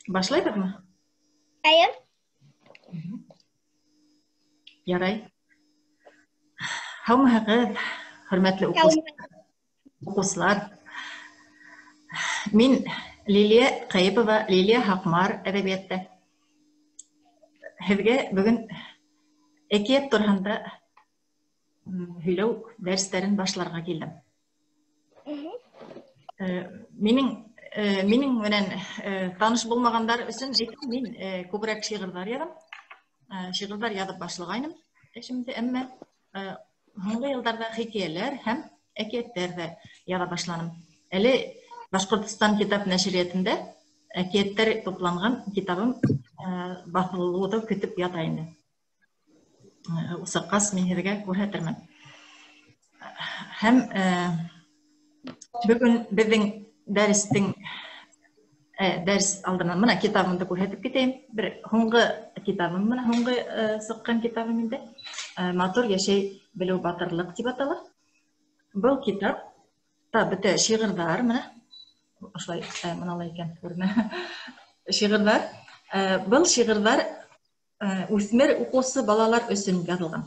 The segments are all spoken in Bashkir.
Башлайбыҙмы? Эйе. Ярай. Һаумыһығыҙ, хөрмәтле уҡыусылар. Мин Лилиә Ҡәйепова, Лилиә Һаҡмар әҙәбиәттә. Һеҙгә бөгөн әкиәт тураһында һөйләү дәрестәрен башларға килдем. Минең менән таныш булмағандар өсөн әйтәм, мин күберәк шиғырҙар яҙам. Шиғырҙар яҙып башлағайным эшемде, әммә һуңғы йылдарҙа хикәйәләр һәм әкиәттәр ҙә яҙа башланым. Әле Башҡортостан китап нәшриәтендә әкиәттәр тупланған китабым баҫылыуҙы көтөп ята инде. Сыҡҡас мин һеҙгә күрһәтермен. Һәм бөгөн беҙҙең дәрестең дәрес алдынан мына китабымды күрһәтеп китәйем. Бер һуңғы китабым, мына һуңғы сыҡҡан китабым инде. Матур йәшәй белеү батырлыҡ тип атала. Был китап та бөтә шиғырҙар, мына ошолай мыналай икән күренә. Шиғырҙар. Был шиғырҙар үҫмер уҡыусы балалар өсөн яҙылған.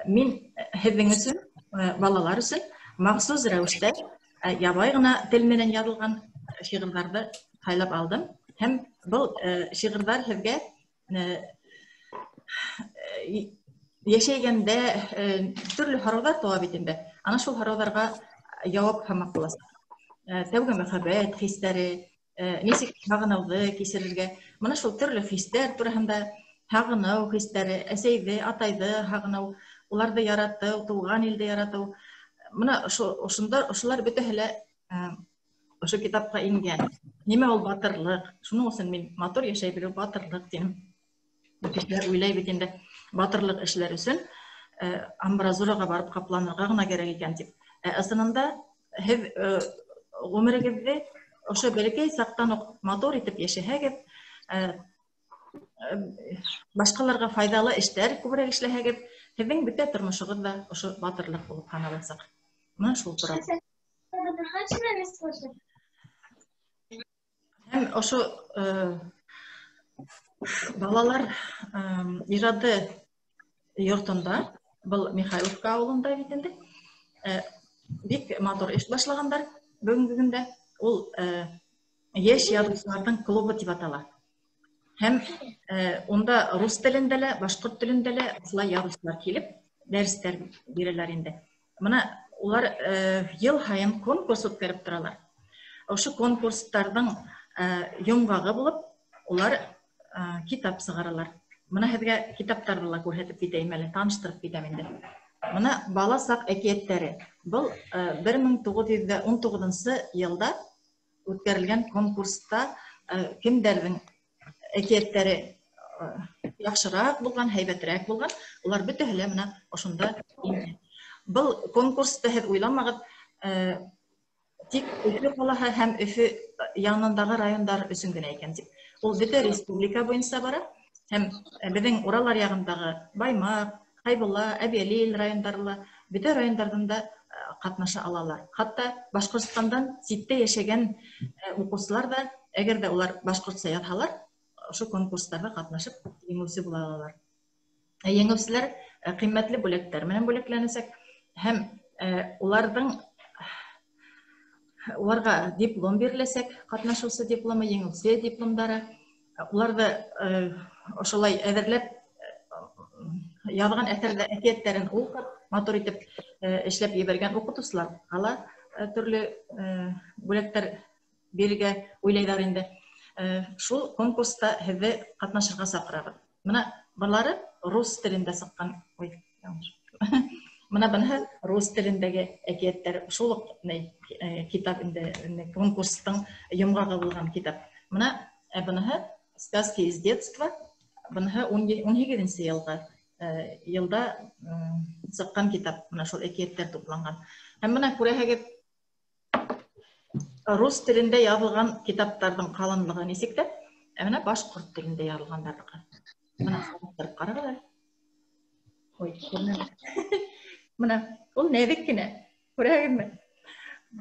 Мин һеҙҙең өсөн, балалар өсөн махсус рәүештә ябай ғына тел менән яҙылған шиғырҙарҙы һайлап алдым. Һәм был шиғырҙар һеҙгә йәшәгәндә төрлө һорауҙар тыуа бит инде. Ана шул һорауҙарға яуап һымаҡ буласаҡ. Тәүге мөхәббәт хистәре, нисек һағыныуҙы кисерергә, мына шул төрлө хистәр тураһында, һағыныу хистәре, әсәйҙе, атайҙы һағыныу, уларҙы яратыу, тыуған илде яратыу. Мына ошолар бөтәһе лә ошо китапҡа ингән. Нимә ул батырлыҡ? Шуның өсөн мин матур йәшәй белеү батырлыҡ тинем. Кешеләр уйлай бит инде, батырлыҡ эшләр өсөн амбразураға барып ҡапланырға ғына кәрәк икән тип. Ә ысынында һеҙ ғүмерегеҙҙе ошо бәләкәй саҡтан уҡ матур итеп йәшәһәгеҙ, башҡаларға файҙалы эштәр күберәк эшләһәгеҙ, һеҙҙең бөтә тормошоғоҙ ҙа ошо батырлыҡ булып һаналасаҡ. Мына шул тура. Һәм ошо балалар ижады йортонда, был Михайловка ауылында бит инде, бик матур эш башлағандар бөгөнгө көндә. Ул йәш яҙыусыларҙың клубы тип атала. Һәм унда рус телендә лә, башҡорт телендә лә шулай яҙыусылар килеп дәрестәр бирәләр инде. Мына улар йыл һайын конкурс үткәреп торалар. Ошо конкурстарҙың йомғағы булып улар китап сығаралар. Мына һеҙгә китаптарҙы ла күрһәтеп китәйем әле, таныштырып китәм инде. Мына бала саҡ әкиәттәре. Был 1919 йылда үткәрелгән конкурста кемдәрҙең әкиәттәре яҡшыраҡ булған, һәйбәтерәк булған, улар бөтәһе лә мына ошонда инде. Был конкурсты һеҙ уйламағыҙ, тик Өфө ҡалаһы һәм Өфө янындағы райондар өсөн генә икән тип. Ул бөтә республика буйынса бара һәм беҙҙең Урал аръяғындағы Баймаҡ, Хәйбулла, Әбйәлил райондары ла, бөтә райондарҙан да ҡатнаша алалар. Хатта Башҡортостандан ситтә йәшәгән уҡыусылар ҙа, әгәр ҙә улар башҡортса яҙһалар, ошо конкурстарҙа ҡатнашып еңеүсе була алалар. Еңеүселәр ҡиммәтле бүләктәр менән бүләкләнәсәк һәм уларға диплом биреләсәк, ҡатнашыусы дипломы, еңеүсе дипломдары. Уларҙы ошолай әҙерләп яҙған әҫәрҙә әкиәттәрен уҡып, матур итеп эшләп ебәргән уҡытыусыларға ла төрлө бүләктәр бирергә уйлайҙар инде. Шул конкурста һеҙҙе ҡатнашырға саҡырабыҙ. Мына былары рус телендә сыҡҡан, ой, яңылыш. Мына быныһы рус телендәге әкиәттәр, шул уҡ китап инде, конкурстың йомғағы булған китап. Мына быныһы Сказки из детства, быныһы ун һигеҙенсе йылда сыҡҡан китап, мына шул әкиәттәр тупланған. Һәм мына күрәһегеҙ, рус телендә яҙылған китаптарҙың ҡалынлығы нисек тә, ә мына башҡорт телендә яҙылғандарҙыҡы. Мына сағыштырып ҡарағыҙ әле. Ой, күренәме? Мына ул нәҙек кенә, күрәһегеҙме?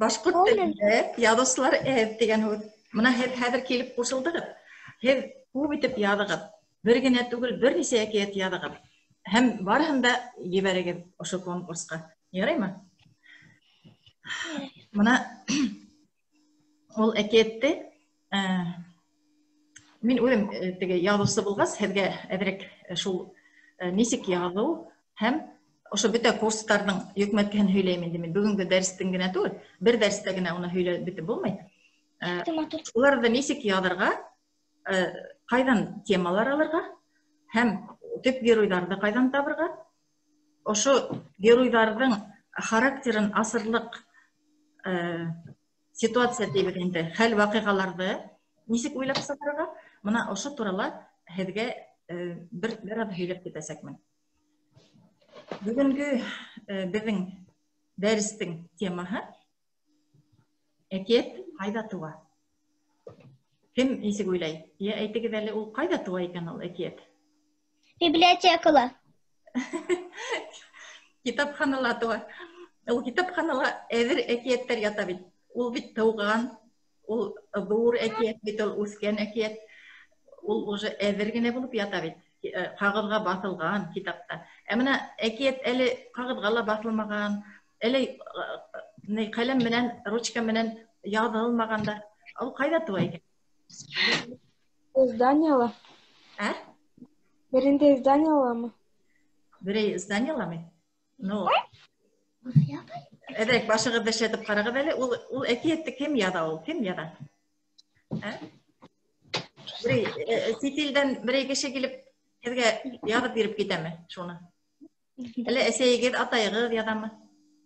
Башҡорт телендә яҙыусылар әҙ тигән һүҙ. Мына һеҙ хәҙер килеп ҡушылдығыҙ. Һеҙ күп итеп яҙығыҙ. Бер генә түгел, бер нисә әкиәт яҙығыҙ. Һәм барыһын да ебәрегеҙ ошо конкурсҡа. Яраймы? Бына ул әкиәтте мин үҙем теге яҙыусы булғас, һеҙгә әҙерәк шул нисек яҙыу һәм ошо бөтә курстарҙың йөкмәткеһен һөйләйем инде мин. Бөгөнгө дәрестең генә түгел, бер дәрестә генә уны һөйләп бөтөп булмай. Уларҙы нисек яҙырға, ҡайҙан темалар алырға һәм төп геройҙарҙы ҡайҙан табырға, ошо геройҙарҙың характерын асырлыҡ ситуация тибеҙ инде, хәл ваҡиғаларҙы нисек уйлап сығарырға, бына ошо турала һеҙгә бер аҙ һөйләп китәсәкмен. Бөгөнгө беҙҙең дәрестең темаһы әкиәт ҡайҙа тыуа? Кем нисек уйлай? Йә, әйтегеҙ әле, ул ҡайҙа тыуа икән ул әкиәт? Библиотекала. Китапханала тыуа. Ул китапханала әҙер әкиәттәр ята бит. Ул бит тыуған, ул ҙур әкиәт бит, ул үҫкән әкиәт. Ул уже әҙер генә булып ята бит. Ҡағыҙға баҫылған китапта. Ә бына әкиәт әле ҡағыҙға ла баҫылмаған, әле ҡәләм менән, ручка менән яҙылмаған да. Ул ҡайҙа тыуа икән? Изданияла. Ә? Берендә изданияламы? Берәй изданияламы? Ну, әҙерәк башығыҙҙы эшләтеп ҡарағыҙ әле, ул әкиәтте кем яҙа ул? Кем яҙа? Ә? Берәй сит илдән берәй кеше килеп һеҙгә яҙып биреп китәме шуны? Әллә әсәйегеҙ, атайығыҙ яҙамы?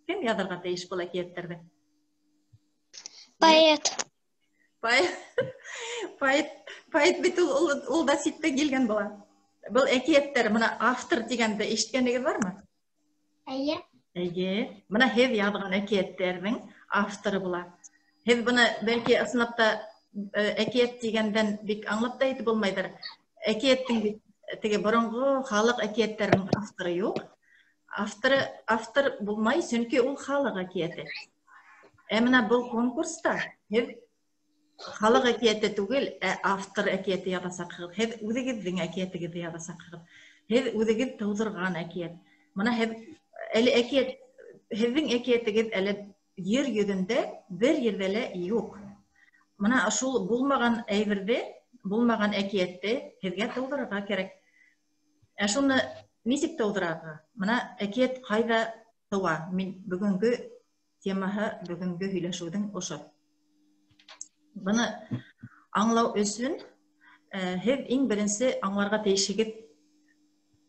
Кем яҙырға тейеш был әкиәттәрҙе? Поэт. Поэт бит ул да ситтән килгән була. Был әкиәттәр, бына автор тигәнде ишеткәнегеҙ бармы? Эйе. Эйе. Бына һеҙ яҙған әкиәттәрҙең авторы була. Һеҙ быны бәлки ысынлап та әкиәт тигәндән бик аңлап та әйтеп булмайҙыр. Әкиәттең бит теге боронғо халыҡ әкиәттәренең авторы юҡ. Автор булмай, сөнки ул халыҡ әкиәте. Ә бына был конкурста һеҙ халыҡ әкиәте түгел, ә автор әкиәте яҙасаҡһығыҙ. Һеҙ үҙегеҙҙең әкиәтегеҙҙе яҙасаҡһығыҙ. Һеҙ үҙегеҙ тыуҙырған әкиәт. Бына һеҙ әле әкиәт, һеҙҙең әкиәтегеҙ әле ер йөҙөндә бер ерҙә лә юҡ. Бына шул булмаған әйберҙе, булмаған әкиәтте һеҙгә тыуҙырырға кәрәк. Ә шуны нисек тыуҙырырға? Бына әкиәт ҡайҙа тыуа? Мин бөгөнгө темаһы, бөгөнгө һөйләшеүҙең ошо. Быны аңлау өсөн һеҙ иң беренсе аңларға тейешегеҙ,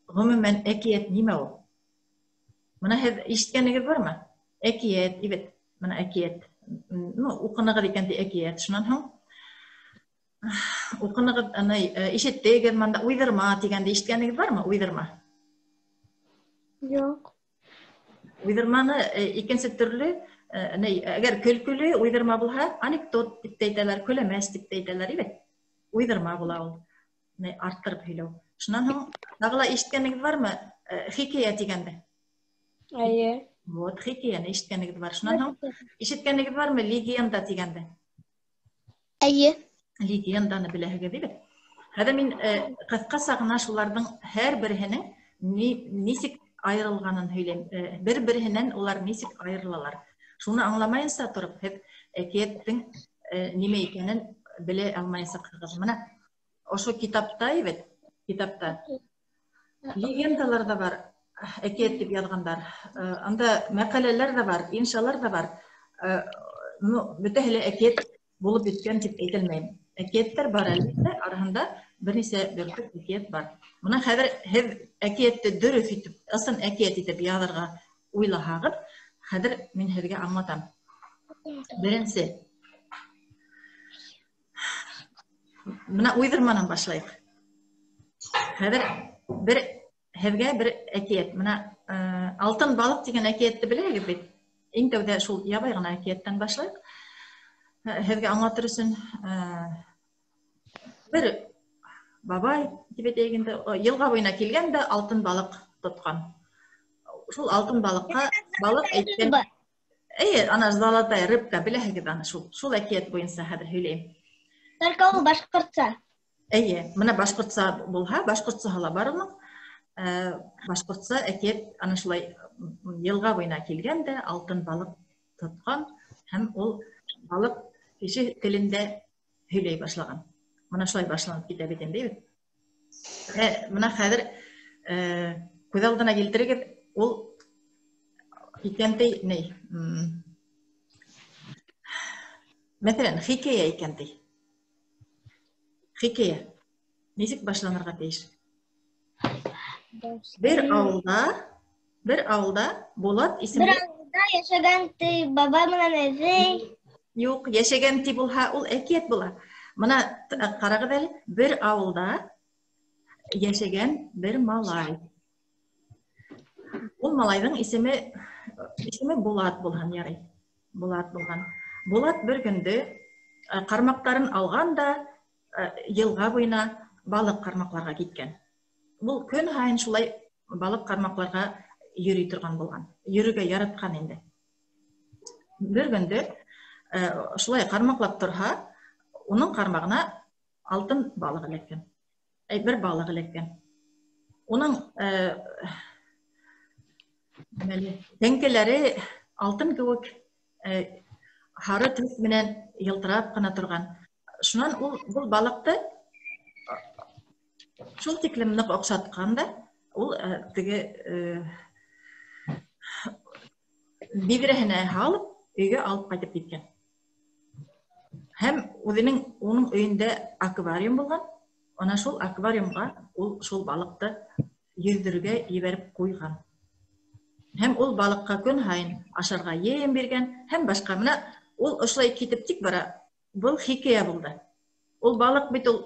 ғөмүмән әкиәт нимә ул? Бына һеҙ ишеткәнегеҙ бармы? Әкиәт, ибет, бына әкиәт. Ну, уҡынығыҙ икән ти әкиәт. Шунан һуң уҡынығыҙ, ана, ишеттегеҙ, мында уйҙырма тигәнде ишеткәнегеҙ бармы? Уйҙырма. Юҡ. Уйҙырманы икенсе төрлө, әгәр көлкөлө уйҙырма булһа, анекдот тип тә әйтәләр, көләмәс тип тә әйтәләр, ибет. Уйҙырма була ул. Арттырып һөйләү. Шунан һуң тағы ла ишеткәнегеҙ бармы? Хикәйә тигәнде. Эйе. Вот, хикәйәне ишеткәнегеҙ бар. Шунан һуң ишеткәнегеҙ бармы легенда тигәнде? Эйе. Легенданы беләһегеҙ, ибет. Хәҙер мин ҡыҫҡаса ғына шуларҙың һәр береһенең нисек айырылғанын һөйләйем. Бер-береһенән улар нисек айырылалар. Шуны аңламайынса тороп, һеҙ әкиәттең нимә икәнен белә алмайынсаҡһығыҙ. Бына ошо китапта, ибет, китапта легендалар ҙа бар, әкиәт тип яҙғандар. Анда мәҡәләләр ҙә бар, иншалар ҙа бар. Ну, бөтәһе лә әкиәт булып бөткән тип әйтелмәйем. Әкиәттәр бар әлбиттә, араһында бер нисә бөртөк әкиәт бар. Бына хәҙер һеҙ әкиәтте дөрөҫ итеп, ысын әкиәт итеп яҙырға уйлаһағыҙ, хәҙер мин һеҙгә аңлатам. Беренсе. Бына уйҙырманан башлайыҡ. Хәҙер бер һеҙгә бер әкиәт. Бына Алтын балыҡ тигән әкиәтте беләһегеҙ бит. Иң тәүҙә шул ябай ғына әкиәттән башлайыҡ. Һеҙгә аңлатыр өсөн бер бабай тип әйтәйек инде, йылға буйына килгән дә алтын балыҡ тотҡан. Шул алтын балыҡҡа балыҡ әйткән. Эйе, ана золотая рыбка, беләһегеҙ аны, шул әкиәт буйынса хәҙер һөйләйем. Только ул башҡортса. Әйе, мына башҡортса булһа, башҡортсаһы ла бар уның. Башҡортса әкиәт ана шулай йылға буйына килгән дә алтын балыҡ тотҡан һәм ул балыҡ кеше телендә һөйләй башлаған. Мына шулай башланып китә бит инде бит. Мына хәҙер күҙ алдына килтерегеҙ, ул икән ти, ни? Мәҫәлән, хикәйә икән ти. Хикәйә нисек башланырға тейеш? Бер ауылда Булат исемле... Бер ауылда йәшәгән ти бабай менән әбей. Юҡ, йәшәгән ти булһа, ул әкиәт була. Мына ҡарағыҙ әле, бер ауылда йәшәгән бер малай. Ул малайҙың исеме Булат булһын, ярай. Булат булған. Булат бер көндө ҡармаҡтарын алған да йылға буйына балыҡ ҡармаҡларға киткән. Ул көн һайын шулай балыҡ ҡармаҡларға йөрөй торған булған. Йөрөргә яратҡан инде. Бер көндө шулай ҡармаҡлап торһа, уның ҡармағына алтын балыҡ эләккән. Бер балыҡ эләккән. Уның тәңкәләре алтын кеүек һары төҫ менән йылтырап ҡына торған. Шунан ул был балыҡты шул тиклем ныҡ оҡшатҡан да, ул теге биҙрәһенә һалып өйгә алып ҡайтып киткән. Һәм үҙенең уның өйөндә аквариум булған. Ана шул аквариумға ул шул балыҡты йөҙҙөрөргә ебәреп ҡуйған. Һәм ул балыҡҡа көн һайын ашарға ем биргән һәм башҡа. Мына ул ошолай китеп тик бара. Был хикәйә булды. Ул балыҡ бит ул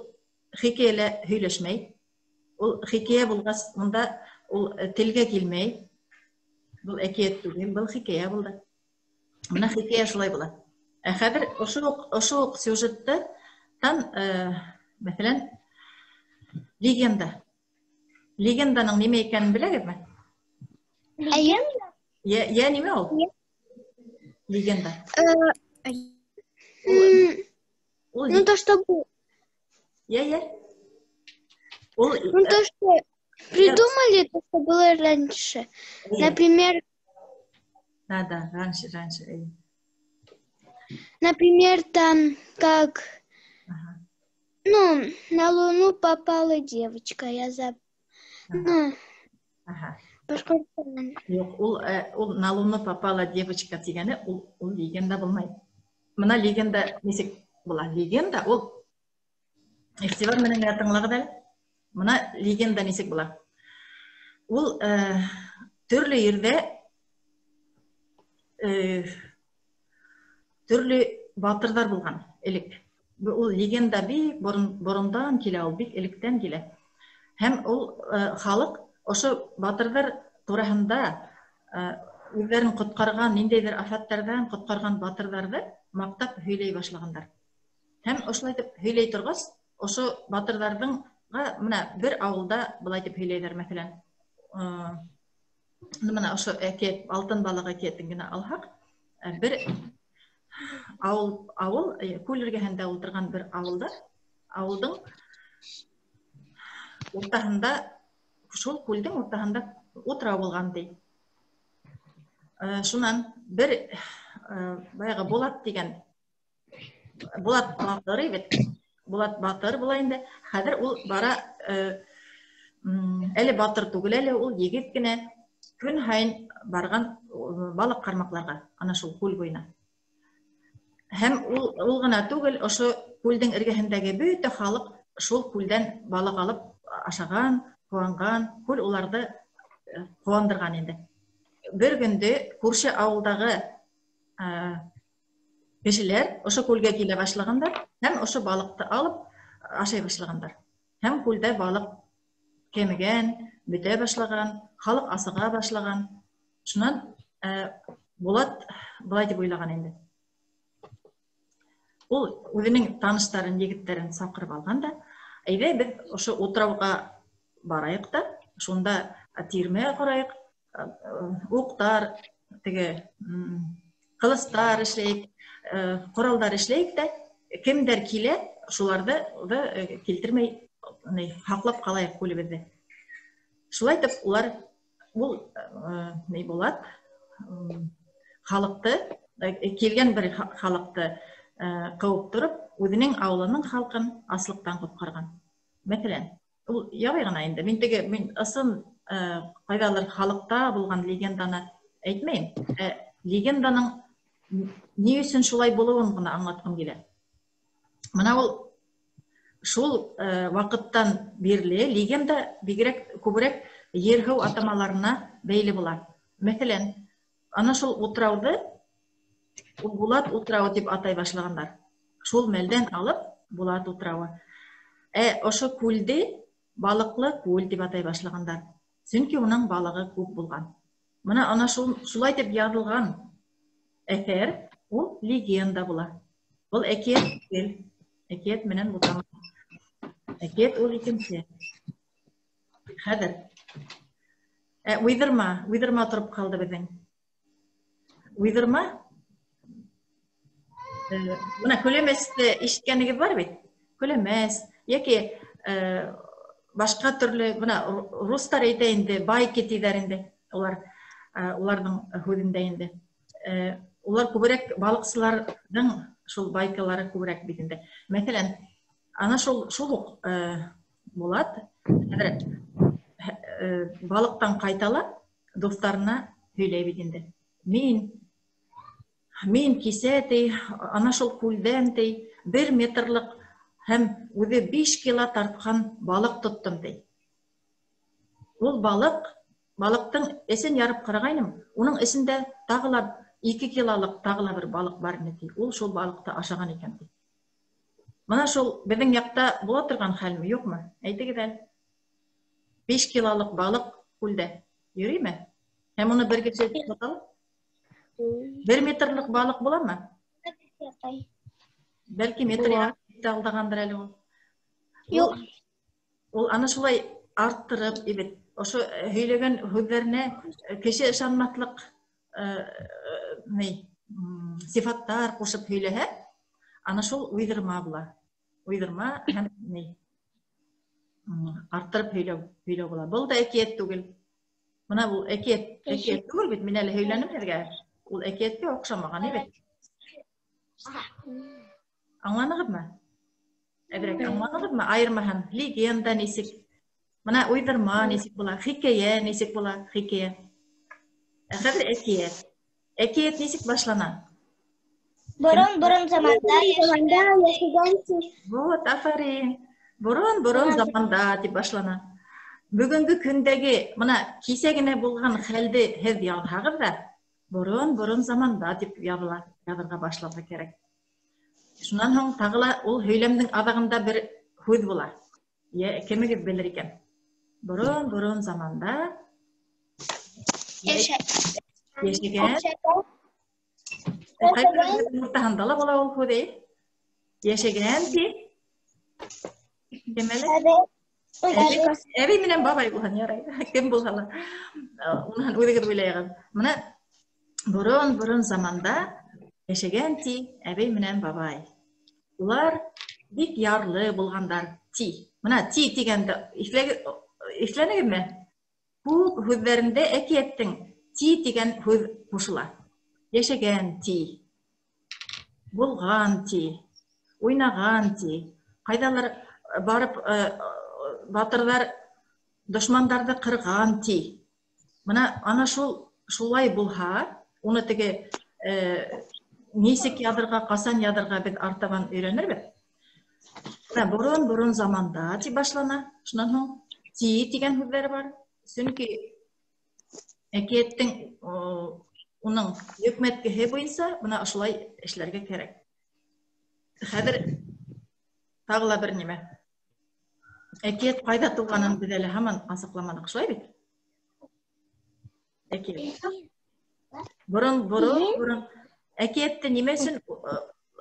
хикәйәлә һөйләшмәй. Ул хикәйә булғас, унда ул телгә килмәй. Был әкиәт түгел, был хикәйә булды. Мына хикәйә шулай була. Ә хәҙер ошо уҡ сюжетты тан, мәҫәлән, легенда. Легенданың нимә икәнен беләгеҙме? Әйе. Йә, нимә ул? Легенда. Ну, то, что... Йә. Ул... Ну, то, что придумали, то, что было раньше. Например... Да, раньше. Например, там, как... Ага. Ну, на Луну попала девочка, я забыла. Ну, ага. Юҡ, ул на Луну попала девочка тигәне, ул легенда булмай. Мына легенда нисек була? Легенда ул иғтибар менән генә тыңлағыҙ әле. Мына легенда нисек була? Ул төрлө ерҙә төрлө батырҙар булған элек. Ул легенда бик борондан килә, ул бик электән килә. Һәм ул халыҡ ошо батырҙар тураһында үҙҙәрен ҡотҡарған, ниндәйҙер афәттәрҙән ҡотҡарған батырҙарҙы маҡтап һөйләй башлағандар. Һәм ошолай итеп һөйләй торғас, ошо батырҙарҙың мына бер ауылда былай итеп һөйләйҙәр, мәҫәлән, мына ошо әкиәт, алтын балыҡ әкиәтен генә алһаҡ, бер ауыл күл эргәһендә ултырған бер ауылда, ауылдың уртаһында, шул күлдең уртаһында утрау булған ти. Шунан бер баяғы Булат тигән, Булат батыр бит, Булат батыр була инде. Хәҙер ул бара, әле батыр түгел әле, ул егет кенә, көн һайын барған балыҡ ҡармаҡларға, ана шул күл буйына. Һәм ул ғына түгел, ошо күлдең эргәһендәге бөтә халыҡ шул күлдән балыҡ алып ашаған, ҡыуанған, күл уларҙы ҡыуандырған инде. Бер көндө күрше ауылдағы кешеләр ошо күлгә килә башлағандар һәм ошо балыҡты алып ашай башлағандар. Һәм күлдә балыҡ кәмегән, бөтә башлаған, халыҡ асыға башлаған. Шунан Булат былай тип уйлаған инде. Ул үҙенең таныштарын, егеттәрен саҡырып алған да, әйҙә беҙ ошо утрауға барайыҡ та, шунда тирмә ҡорайыҡ, уҡтар, теге ҡылыстар эшләйек, ҡоралдар эшләйек тә, Кемдәр килә, шуларҙы килтермәй һаҡлап ҡалайыҡ күлебеҙҙе. Шулай итеп улар ул ни Булат халыҡты, килгән бер халыҡты ҡыуып тороп, үҙенең ауылының халҡын аслыҡтан ҡотҡарған. Мәҫәлән, ул ябай ғына инде. Мин теге мин ысын ҡайҙалыр халыҡта булған легенданы әйтмәйем. Легенданың ни өсөн шулай булыуын ғына аңлатҡым килә. Мына ул шул ваҡыттан бирле легенда бигерәк күберәк ер-һыу атамаларына бәйле була. Мәҫәлән, ана шул утрауҙы ул Булат утрауы тип атай башлағандар. Шул мәлдән алып Булат утрауы. Ошо күлде Балыҡлы күл тип атай башлағандар. Сөнки уның балығы күп булған. Мына ана шул шулай тип яҙылған әҫәр ул легенда була. Был әкиәт түгел. Әкиәт менән бутама. Әкиәт ул икенсе. Хәҙер уйҙырма тороп ҡалды беҙҙең. Уйҙырма бына көләмәсте ишеткәнегеҙ бар бит. Көләмәс йәки башҡа төрлө бына рустар әйтә инде, байки тиҙәр инде. Улар уларҙың һүҙендә инде. Улар күберәк балыҡсыларҙың шул байкалары күберәк бит инде. Мәҫәлән, ана шул уҡ Булат хәҙер балыҡтан ҡайта ла дуҫтарына һөйләй бит инде. Мин кисә ти, ана шул күлдән ти, 1 метрлыҡ һәм үҙе 5 кило тартҡан балыҡ тоттом ти. Ул балыҡтың эсен ярып ҡарағайным, уның эсендә тағы ла 2 килолыҡ тағы ла бер балыҡ бар ине ти. Ул шул балыҡты ашаған икән ти. Мына шул беҙҙең яҡта була торған хәлме, юҡмы? Әйтегеҙ әле. 5 килолыҡ балыҡ күлдә йөрөймө? Һәм уны бер кеше тота ала? 1 метрлыҡ балыҡ буламы? Бәлки метр ярым алдағандыр әле ул. Юҡ. Ул ана шулай арттырып, бит, ошо һөйләгән һүҙҙәренә кеше ышанмаҫлыҡ сифаттар ҡушып һөйләһә, ана шул уйҙырма була. Уйҙырма һәм арттырып һөйләү була. Был да әкиәт түгел. Мына был әкиәт түгел бит, мин әле һөйләнем һеҙгә. Ул әкиәткә оҡшамаған бит. Аңланығыҙмы? Әҙерәк аңланығыҙмы? Айырмаһын. Легенда нисек? Мына уйҙырма нисек була? Хикәйә нисек була? Хикәйә. Хәҙер әкиәт. Әкиәт нисек башлана? Борон-борон заманда йәшәгән. Вот, афарин. Борон-борон заманда тип башлана. Бөгөнгө көндәге, мына кисә генә булған хәлде һеҙ яҙһағыҙ ҙа, борон-борон заманда тип яҙырға башларға кәрәк. Шунан һуң тағы ла ул һөйләмдең аҙағында бер һүҙ була. Йә, кемегеҙ белер икән? Борон-борон заманда йәшәгән. Ҡайһы уртаһында ла була ул һүҙ, йәшәгән ти. Кем әле? Әбей менән бабай булһын, ярай. Кем булһа ла. Уныһын үҙегеҙ уйлайығыҙ. Мына борон-борон заманда йәшәгән ти әбей менән бабай. Улар бик ярлы булғандар ти. Мына ти тигәнде иҫләнегеҙме? Күп һүҙҙәрендә әкиәттең ти тигән һүҙ ҡушыла. Йәшәгән ти, булған ти, уйнаған ти. Ҡайҙалыр барып батырҙар дошмандарҙы ҡырған ти. Мына ана шул шулай булһа, уны теге нисек яҙырға, ҡасан яҙырға беҙ артабан өйрәнербеҙ. Мына борон-борон заманда тип башлана. Шунан һуң ти тигән һүҙҙәр бар. Сөнки әкиәттең уның йөкмәткеһе буйынса бына ошолай эшләргә кәрәк. Хәҙер тағы ла бер нимә. Әкиәт ҡайҙа тыуғанын беҙ әле һаман асыҡламаныҡ, шулай бит? Әкиәт. Борон әкиәтте нимә өсөн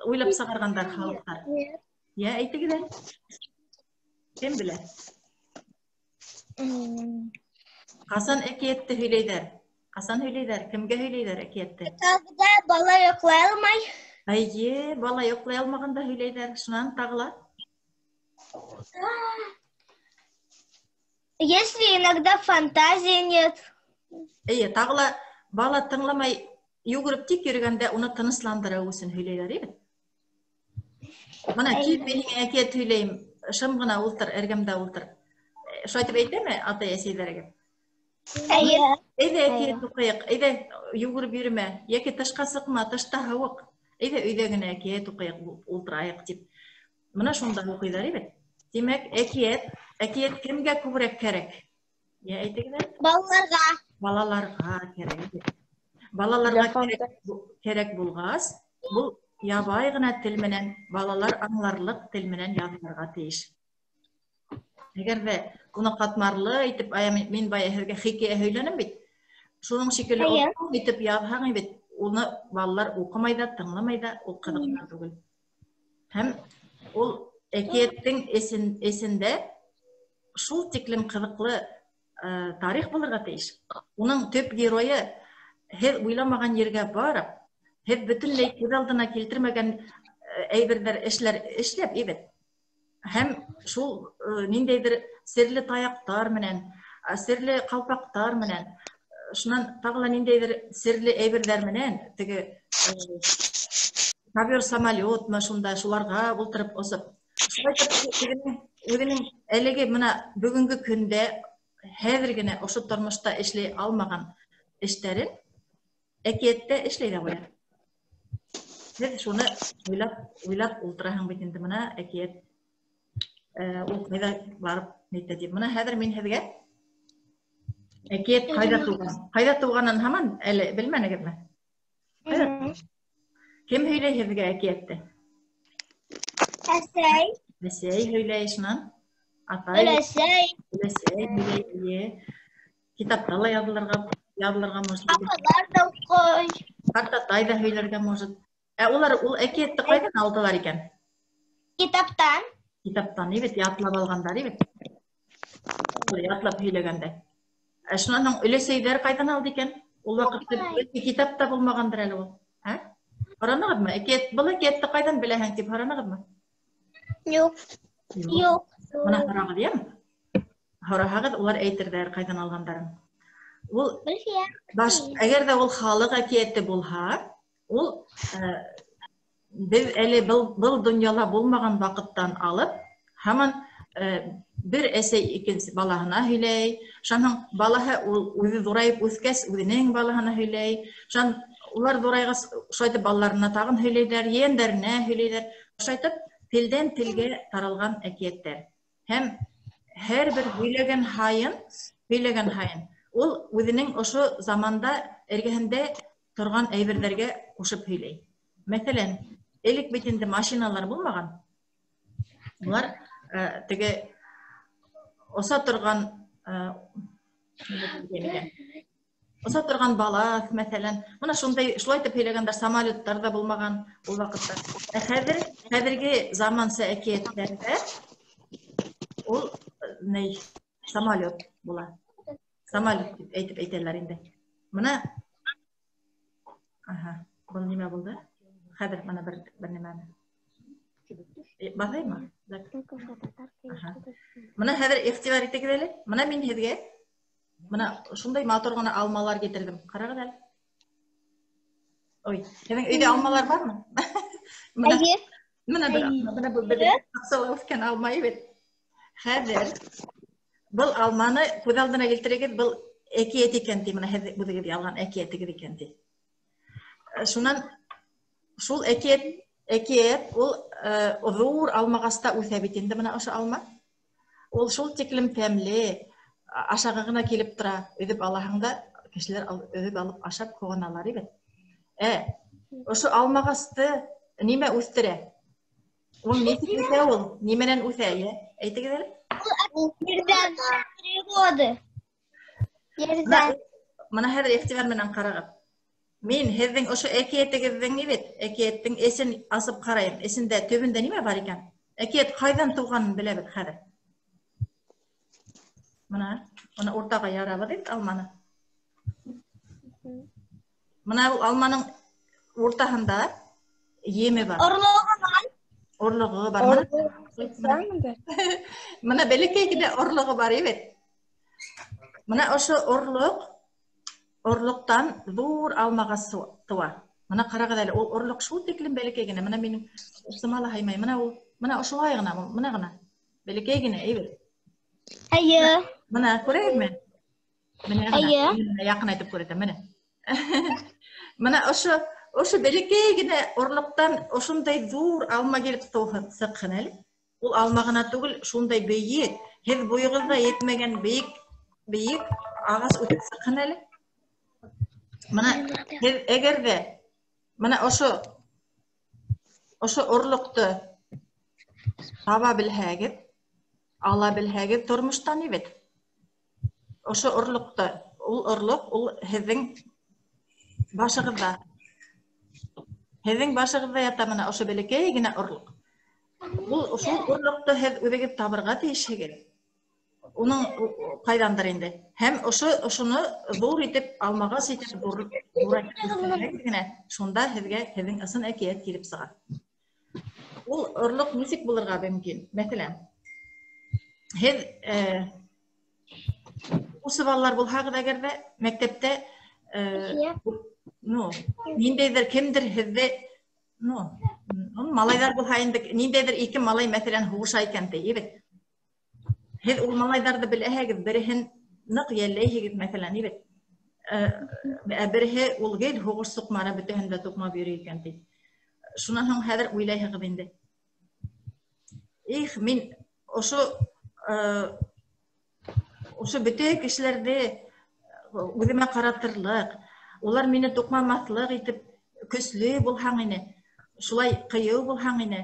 уйлап сығарғандар халыҡтар? Йә, әйтегеҙ әле. Кем белә? Ҡасан әкиәтте һөйләйҙәр? Ҡасан һөйләйҙәр? Кемгә һөйләйҙәр әкиәтте? Когда бала йоҡлай алмай. Әйе, бала йоҡлай алмағанда һөйләйҙәр. Шунан тағы ла. Если иногда фантазии нет. Әйе, тағы ла бала тыңламай йүгереп тик йөрөгәндә уны тынысландырыу өсөн һөйләйҙәр, бит. Мына кил, мин һиңә әкиәт һөйләйем, шым ғына ултыр, эргәмдә ултыр. Шулай итеп әйтәме атай-әсәйҙәрегеҙ? Әйе. Әйҙә әкиәт уҡыйыҡ, әйҙә йүгереп йөрөмә, йәки тышҡа сыҡма, тышта һыуыҡ. Әйҙә өйҙә генә әкиәт уҡыйыҡ, ултырайыҡ тип. Мына шунда уҡыйҙар, бит. Тимәк, әкиәт кемгә күберәк кәрәк? Йә, әйтегеҙ әле. Балаларға. Балаларға кәрәк. Балаларға кәрәк булғас, был ябай ғына тел менән, балалар аңларлыҡ тел менән яҙылырға тейеш. Әгәр ҙә уны ҡатмарлы итеп, мин бая һеҙгә хикәйә һөйләнем бит. Шуның шикелле оҙон итеп яҙһаң бит, уны балалар уҡымай ҙа, тыңламай ҙа, ул ҡыҙыҡ та түгел. Һәм ул әкиәттең эсендә шул тиклем ҡыҙыҡлы тарих булырға тейеш. Уның төп геройы һеҙ уйламаған ергә барып, һеҙ бөтөнләй күҙ алдына килтермәгән әйберҙәр, эшләр эшләп, бит. Һәм шул ниндәйҙер серле таяҡтар менән, серле ҡалпаҡтар менән, шунан тағы ла ниндәйҙер серле әйберҙәр менән, теге ковер самолетмы шунда, шуларға ултырып осоп, шулай итеп үҙенең әлеге мына бөгөнгө көндә хәҙер генә ошо тормошта эшләй алмаған эштәрен әкиәттә эшләй ҙә ҡуя. Һеҙ шуны уйлап ултыраһың бит инде, мына әкиәт ул ҡайҙа барып нитә тип. Мына хәҙер мин һеҙгә әкиәт ҡайҙа тыуған? Ҡайҙа тыуғанын һаман әле белмәнегеҙме? Кем һөйләй һеҙгә әкиәтте? Әсәй. Әсәй һөйләй, шунан атай. Өләсәй. Өләсәй һөйләй, эйе. Китапта ла яҙылырға может. Апалар ҙа уҡый. Ҡартатай ҙа һөйләргә может. Ә улар ул әкиәтте ҡайҙан алдылар икән? Китаптан. Китаптан, бит, ятлап алғандар, бит. Ятлап һөйләгәндә. Ә шунан һуң өләсәйҙәр ҡайҙан алды икән? Ул ваҡытта бәлки китап та булмағандыр әле ул. Ә? Һоранығыҙмы? Әкиәт, был әкиәтте ҡайҙан беләһең тип һоранығыҙмы? Юҡ. Юҡ. Мына һорағыҙ, йәме? Һораһағыҙ, улар әйтерҙәр ҡайҙан алғандарын. Ул баш, әгәр ҙә ул халыҡ әкиәте булһа, ул беҙ әле был донъяла булмаған ваҡыттан алып, һаман бер әсәй икенсе балаһына һөйләй, шунан һуң балаһы ул үҙе ҙурайып үҫкәс, үҙенең балаһына һөйләй, шунан улар ҙурайғас, шулай итеп балаларына тағын һөйләйҙәр, ейәндәренә һөйләйҙәр. Шулай итеп телдән телгә таралған әкиәттәр. Һәм һәр бер һөйләгән һайын ул үҙенең ошо заманда эргәһендә торған әйберҙәргә ҡушып һөйләй. Мәҫәлән, элек бит инде машиналар булмаған. Улар теге оса торған балаҫ, мәҫәлән, мына шундай, шулай итеп һөйләгәндәр, самолеттар ҙа булмаған ул ваҡытта. Ә хәҙерге заманса әкиәттәрҙә ул ней, самолет була. Самолет тип әйтеп әйтәләр инде. Мына, аһа, был нимә булды? Хәҙер мына бер нимәне. Баҫаймы? Аһа. Мына хәҙер иғтибар итегеҙ әле. Мына мин һеҙгә мына шундай матур ғына алмалар килтерҙем. Ҡарағыҙ әле. Ой, һеҙҙең өйҙә алмалар бармы? Мына, Эйе. мына бер алма, мына был беҙҙең баҡсала үҫкән алма бит. Хәҙер был алманы күҙ алдына килтерегеҙ, был әкиәт икән ти, мына һеҙ үҙегеҙ ялған әкиәтегеҙ икән ти. Шунан шул әкиәт ул ҙур алмағаста үҫә бит инде мына ошо алма. Ул шул тиклем тәмле, ашағы ғына килеп тора, өҙөп алаһың да, кешеләр өҙөп алып ашап ҡыуаналар бит. Ошо алмағасты нимә үҫтерә? Ул нисек үҫә ул? Нимәнән үҫә, йә? Әйтегеҙ әле. Ерҙән, природы. Ерҙән. Мына хәҙер иғтибар менән ҡарағыҙ. Мин һеҙҙең ошо әкиәтегеҙҙең ни бит, әкиәттең эсен асып ҡарайым. Эсендә, төбөндә нимә бар икән? Әкиәт ҡайҙан тыуғанын беләбеҙ хәҙер. Мына уртаға ярабыҙ бит алманы. Мына ул алманың уртаһында Еме бар. Орлоғо бар. Орлоғо бар. Мына бәләкәй генә орлоғо бар, әйбәт. Мына ошо орлоҡтан ҙур алмағас тыуа. Мына ҡарағыҙ әле, ул орлоҡ шул тиклем бәләкәй генә. Мына минең усыма ла һыймай. Мына ул, мына ошолай ғына, мына ғына. Бәләкәй генә, әйбәт. Әйе. Мына күрәһегеҙме? Мына Әйе. Яҡынайтып күрһәтәм, мына. Мына ошо бәләкәй генә орлоҡтан ошондай ҙур алма килеп сыҡһын әле. Ул алма ғына түгел, шундай бейек, һеҙ буйығыҙҙа етмәгән бейек ағас үҫеп сыҡһын әле. Мына һеҙ әгәр ҙә мына ошо орлоҡто таба белһәгеҙ, ала белһәгеҙ тормоштан бит. Ошо орлоҡто, ул орлоҡ ул һеҙҙең башығыҙҙа. Һеҙҙең башығыҙҙа ята мына ошо бәләкәй генә орлоҡ. Ул шул орлоҡто һеҙ үҙегеҙ табырға тейешһегеҙ. Уның ҡайҙандыр инде. Һәм ошоно ҙур итеп, алмағас итеп, ҙур итеп генә, шунда һеҙгә һеҙҙең ысын әкиәт килеп сыға. Ул орлоҡ нисек булырға мөмкин? Мәҫәлән, һеҙ уҡыусы балалар булһағыҙ әгәр ҙә мәктәптә, ну, ниндәйҙер кемдер һеҙҙе, ну, малайҙар булһа инде, ниндәйҙер ике малай, мәҫәлән, һуғыша икән ти, әйбәт. Һеҙ ул малайҙарҙы беләһегеҙ, береһен ныҡ йәлләйһегеҙ, мәҫәлән, әйбәт. Ә береһе ул гел һуғыш суҡмары бөтәһен дә туҡмап йөрөй икән ти. Шунан һуң хәҙер уйлайһығыҙ инде. Их, мин ошо бөтә кешеләрҙе үҙемә ҡаратырлыҡ, улар мине туҡмамаҫлыҡ итеп көслө булһаң ине, шулай ҡыйыу булһаң ине,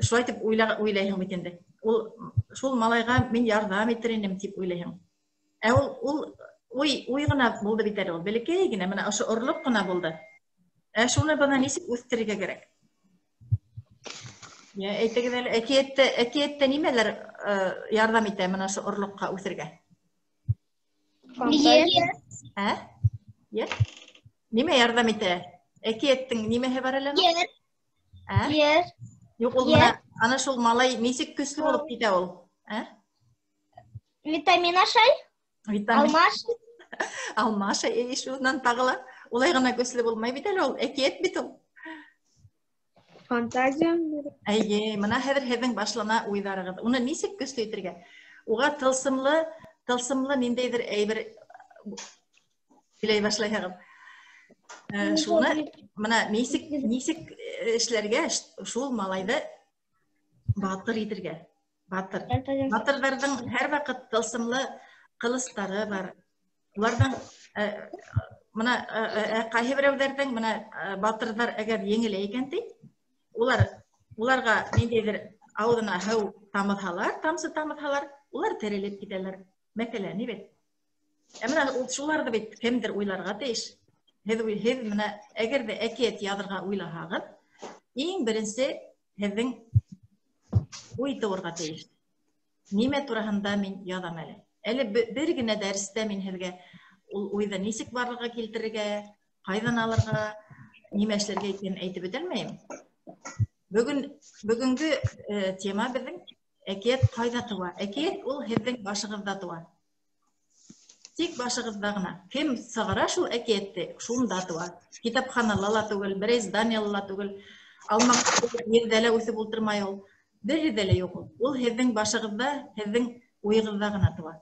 шулай итеп уйлайһың бит инде. Ул шул малайға мин ярҙам итер инем тип уйлайһың. Ә ул уй ғына булды бит әле ул, бәләкәй генә, мына ошо орлоҡ ҡына булды. Ә шуны бына нисек үҫтерергә кәрәк? Я, әйтегеҙ әле, әкиәттә нимәләр ярҙам итә мына ошо орлоҡҡа үҫергә? Ер. Ә? Ер? Нимә ярҙам итә? Әкиәттең нимәһе бар әле? Ер. Ә? Ер. Юҡ, ул Ер. мына ана шул малай нисек көслө булып китә ул? Ә? Витамин ашай? Витамин. Алма ашай. Алма ашай, эй, шунан тағы ла. Улай ғына көслө булмай бит әле ул, әкиәт бит ул. Фантазия. Әйе, мына хәҙер һеҙҙең башлана уйҙарығыҙ. Уны нисек көслө итергә? Уға тылсымлы ниндәйҙер әйбер һөйләй башлайһығыҙ. Шуны мына нисек эшләргә, шул малайҙы батыр итергә. Батыр. Батырҙарҙың һәр ваҡыт тылсымлы ҡылыстары бар. Уларҙың, мына, ҡайһы берәүҙәрҙең мына, батырҙар әгәр еңелә икән ти, уларға ниндәйҙер ауыҙына һыу тамыҙһалар, тамсы тамыҙһалар, улар терелеп китәләр. Мәҫәлән, ни бит? Ә мына ул шуларҙы бит кемдер уйларға тейеш. Һеҙ мына әгәр ҙә әкиәт яҙырға уйлаһағыҙ, иң беренсе һеҙҙең уй тыуырға тейеш. Нимә тураһында мин яҙам әле? Әле бер генә дәрестә мин һеҙгә ул уйҙы нисек барлыҡҡа килтерергә, ҡайҙан алырға, нимә эшләргә икәнен әйтеп бөтәлмәйем. Бөгөнгө тема беҙҙең әкиәт ҡайҙа тыуа? Әкиәт ул һеҙҙең башығыҙҙа тыуа. Тик башығыҙҙа ғына. Кем сығара шул әкиәтте, шунда тыуа. Китапханала ла түгел, берәй зданиела ла түгел, алма ерҙә лә үҫеп ултырмай ул. Бер ерҙә лә юҡ ул. Ул һеҙҙең башығыҙҙа, һеҙҙең уйығыҙҙа ғына тыуа.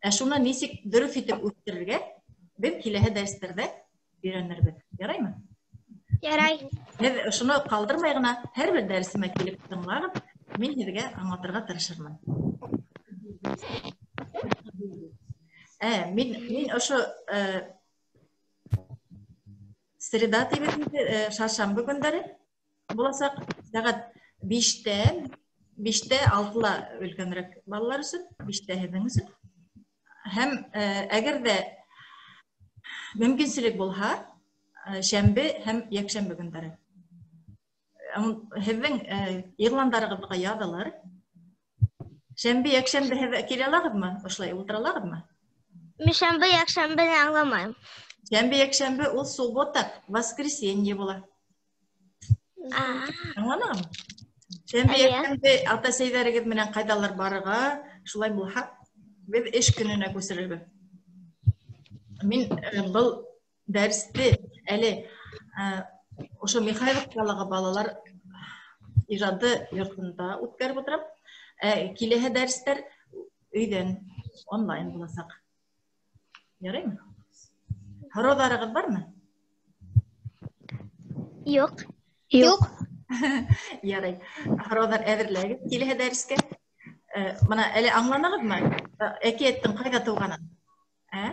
Ә шуны нисек дөрөҫ итеп үҫтерергә, беҙ киләһе дәрестәрҙә өйрәнербеҙ. Яраймы? Ярай. Һеҙ шуны ҡалдырмай ғына һәр бер дәресемә килеп тыңлағыҙ, мин һеҙгә аңлатырға тырышырмын. Мин ошо среда тип инде, шаршамбы көндәре буласаҡ, сәғәт биштә алтыла өлкәнерәк балалар өсөн, биштә һеҙҙең өсөн. Һәм әгәр ҙә мөмкинселек булһа, шәмбе һәм йәкшәмбе көндәре. Һеҙҙең иғландарығыҙға яҙылыр. Шәмбе, йәкшәмбе һеҙ килә алағыҙмы? Ошолай ултыра алағыҙмы? Мин шәмбе, йәкшәмбене аңламайым. Шәмбе, йәкшәмбе ул суббота, воскресенье була. Аңланығыҙмы? Шәмбе, йәкшәмбе ата-әсәйҙәрегеҙ менән ҡайҙалыр барырға, шулай булһа, беҙ эш көнөнә күсерербеҙ. Мин был дәресте әле ошо Михайловкалағы балалар ижады йортонда үткәреп ултырам. Киләһе дәрестәр өйҙән онлайн буласаҡ. Яраймы? Һорауҙарығыҙ бармы? Юҡ. Юҡ. Ярай. Һорауҙар әҙерләгеҙ киләһе дәрескә. Бына әле аңланығыҙмы? Әкиәттең ҡайҙа тыуғанын? Ә?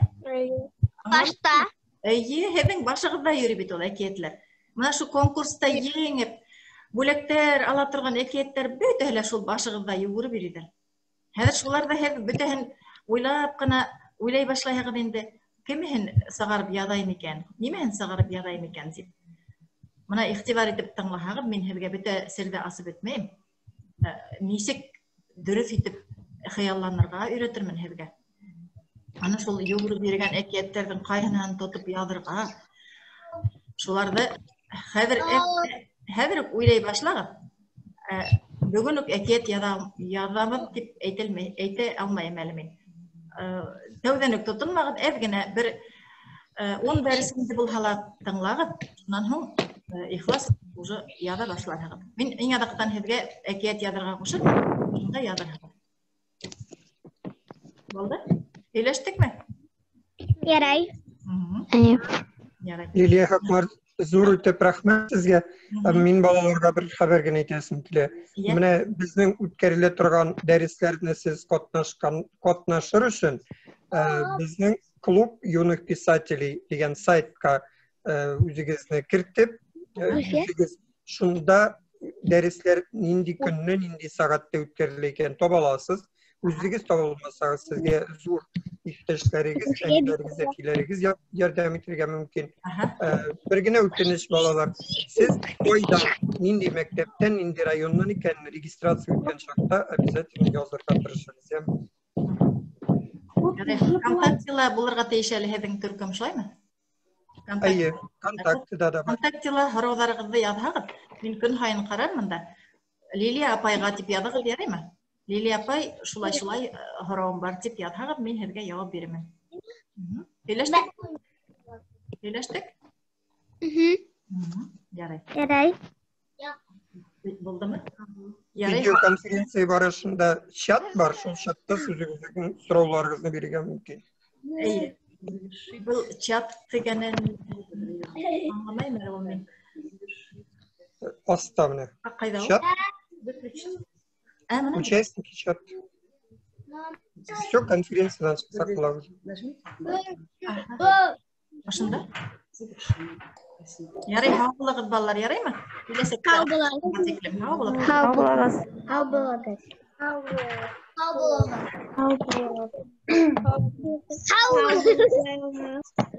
Башта. Эйе, һеҙҙең башығыҙҙа йөрөй бит ул әкиәтләр. Бына шул конкурста еңеп, бүләктәр ала торған әкиәттәр бөтәһе лә шул башығыҙҙа йүгереп йөрөйҙәр. Хәҙер шуларҙы һеҙ бөтәһен уйлап ҡына уйлай башлайһығыҙ инде. Кемеһен сығарып яҙайым икән? Нимәһен сығарып яҙайым икән тип. Бына иғтибар итеп тыңлаһағыҙ, мин һеҙгә бөтә серҙе асып бөтмәйем. Нисек дөрөҫ итеп хыялланырға өйрәтермен һеҙгә. Ана шул йүгереп йөрөгән әкиәттәрҙең ҡайһыһын тотоп яҙырға. Шуларҙы хәҙер үк уйлай башлағыҙ. Бөгөн үк әкиәт яҙабыҙ тип әйтә алмайым әле мин. Тәүҙән үк тотонмағыҙ, әҙ генә бер 10 дәресемде булһа ла тыңлағыҙ, шунан һуң ихлас уже яҙа башларһығыҙ. Мин иң аҙаҡтан һеҙгә әкиәт яҙырға ҡушырмын, шунда яҙырһығыҙ. Булды? Һөйләштекме? Ярай. Ярай. Лилия Хаҡмар, ҙур итеп рәхмәт һеҙгә. Мин балаларға бер хәбәр генә әйтәсем килә. Менә беҙҙең үткәрелә торған дәресләрҙе һеҙ ҡатнашыр өсөн, беҙҙең клуб юных писателей тигән сайтҡа үҙегеҙҙе кертеп, үҙегеҙ шунда дәресләр ниндәй көнне, ниндәй сәғәттә үткәрелә икән таба аласыз. Үҙегеҙ таба алмаһағыҙ, һеҙгә ҙур иптәштәрегеҙ, әниләрегеҙ, әтиләрегеҙ ярҙам итергә мөмкин. Бер генә үтенес, балалар, һеҙ ҡайҙан, ниндәй мәктәптән, ниндәй районнан икәнен регистрация үткән саҡта обязательно яҙырға тырышығыҙ, йәме? ВКонтактела булырға тейеш әле һеҙҙең төркөм, шулаймы? Эйе, ВКонтактеда да бар. ВКонтактела һорауҙарығыҙҙы яҙһағыҙ, мин көн һайын ҡарармын да. Лилия апайға тип яҙығыҙ, яраймы? Лилия апай, шулай-шулай һорауым бар тип яҙһағыҙ, мин һеҙгә яуап бирермен. Һөйләштек? Һөйләштек? Ярай. Ярай. Булдымы? Ярай. Видеоконференция барышында чат бар, шул чатта үҙегеҙҙең һорауларығыҙҙы бирергә мөмкин. Эйе. Был чат тигәнен аңламайым әле ул мин. Аста менә. Ҡайҙа ул? Чат. Ә, мына. Участники чат. Все, конференциянан сыҡсаҡ була. Ошонда? Ярай, һау булығыҙ, балалар, яраймы? Киләсәктә Һау булығыҙ. Һау булығыҙ. Һау булығыҙ. Һау булығыҙ. Һау булығыҙ. Һау булығыҙ. Һау булығыҙ.